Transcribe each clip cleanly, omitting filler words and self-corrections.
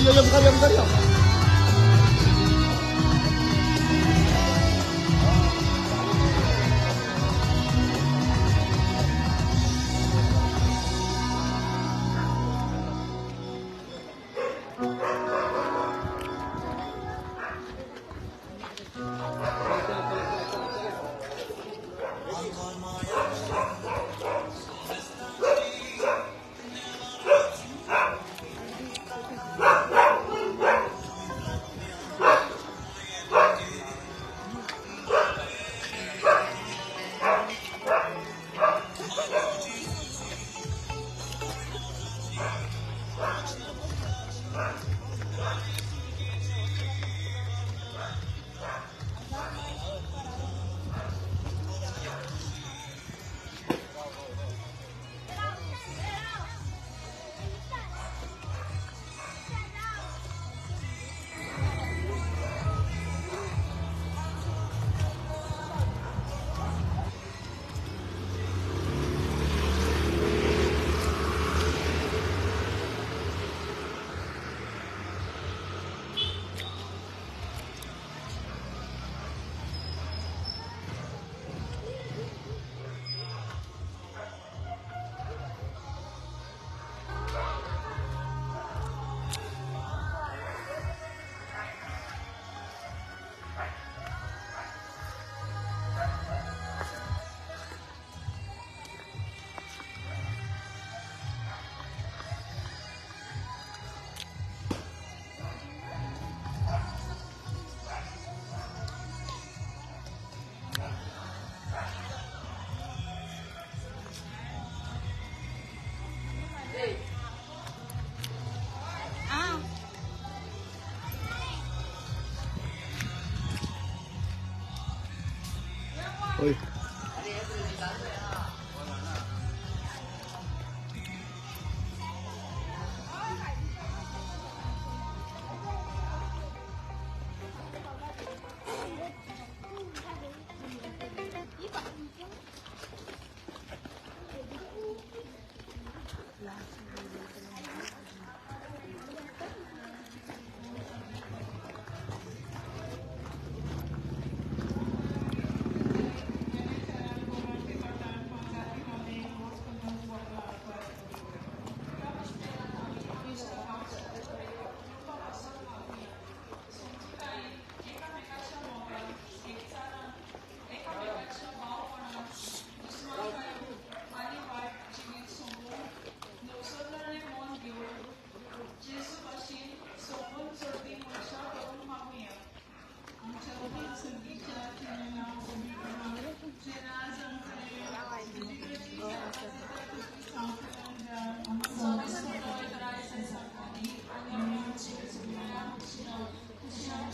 Yo, yo, buka dia, buka dia. Oi.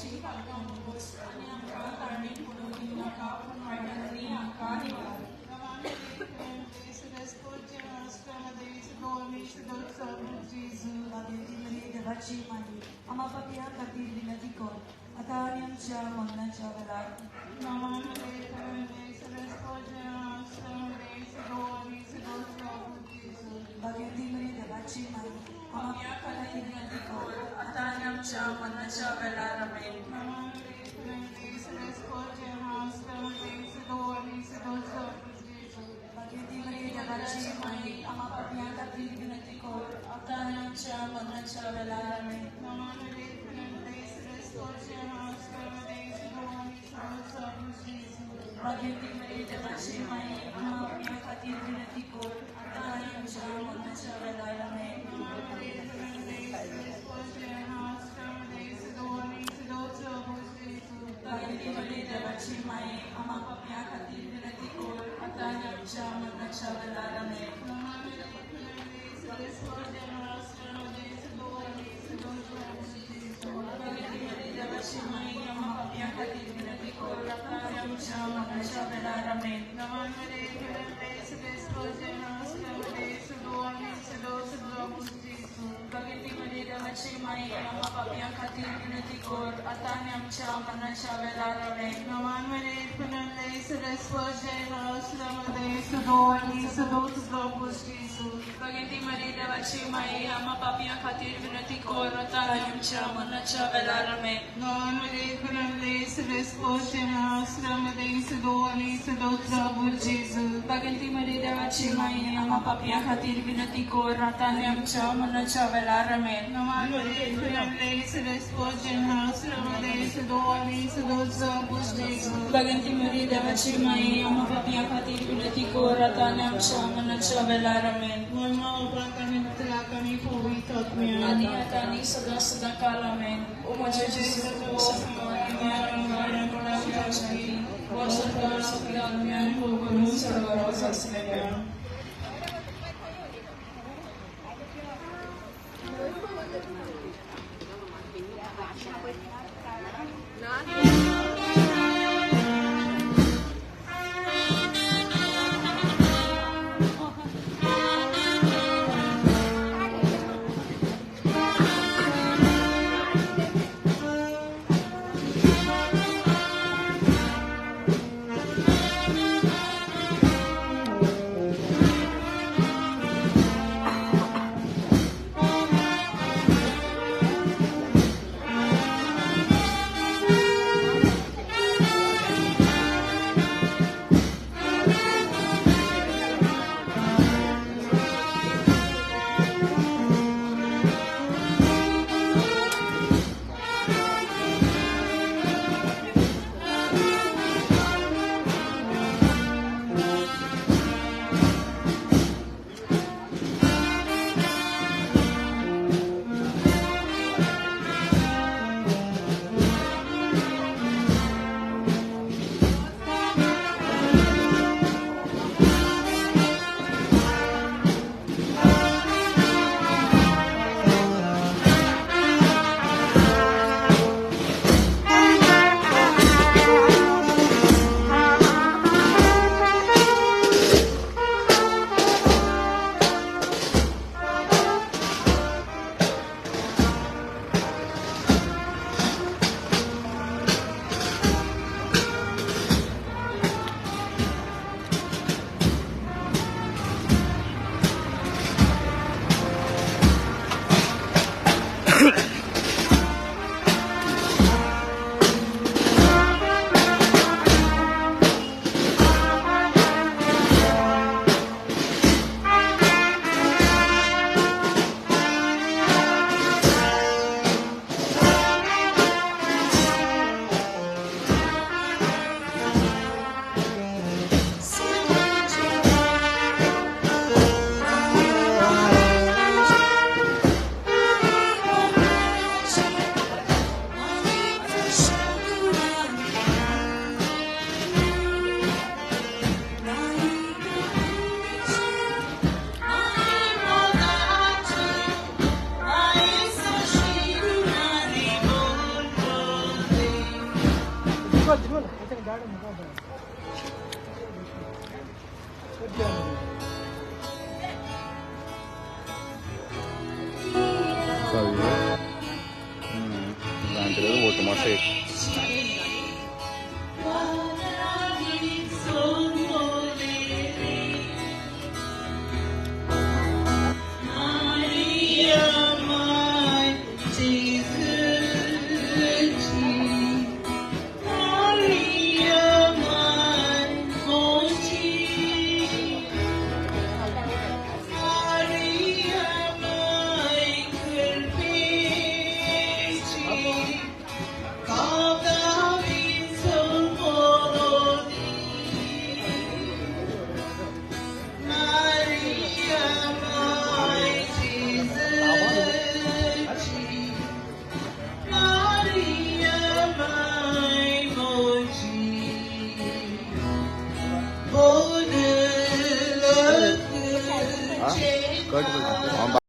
देवाची पालकां भोगोस आनी आमकां ताळमेळ पडूं दिवनाका, पूण वायटांतली आमकां निवार. देवाची माई, आम्हा पापयां खातीर विनंती कर, आतां आनी आमच्या मरणाच्या वेळार. भाग्यवती मरिया देवाची माई, आम्हा पापयां खातीर विनंती कर, आतां आनी आमच्या मरणाच्या वेळार. आमेन. भाग्यवती मरिया देवाची माई, आम्हा पापयां खातीर विनंती कर, आतां आनी आमच्या मरणाच्या वेळार. आमेन. भाग्यवती मरिया देवाची माई, आम्हा पापयां खातीर विनंती कर, आतां आनी आमच्या मरणाच्या वेळार. आमेन. भाग्यवती मरिया देवाची माई, आम्हा पापयां खातीर विनंती कर, आतां आनी आमच्या मरणाच्या वेळार. आमेन. भाग्यवती मरिया देवाची माई, आम्हा पापयां खातीर विनंती कर, आतां आनी आमच्या मरणाच्या वेळार. आमेन. भगिनी मरिया देवाची माई, आम्हा पापयां खातीर विनंती कर, आतां आनी आमच्या मरणाच्या वेळार. आमेन. भगिनी मरिया देवाची माई, आम्हा पापयां खातीर विनंती कर, आतां आनी आमच्या मरणाच्या वेळार. आमेन. भगिनी मरिया देवाची माई, आम्हा पापयां खातीर विनंती कर, आतां आनी आमच्या मरणाच्या वेळार. आमेन. भगिनी मरिया देवाची माई, आम्हा पापयां खातीर विनंती कर, आतां आनी आमच्या मरणाच्या वेळार. आमेन. आनी आतां आनी सदां सदां काल. आमेन. ओ म्हज्या जेजू, Cut.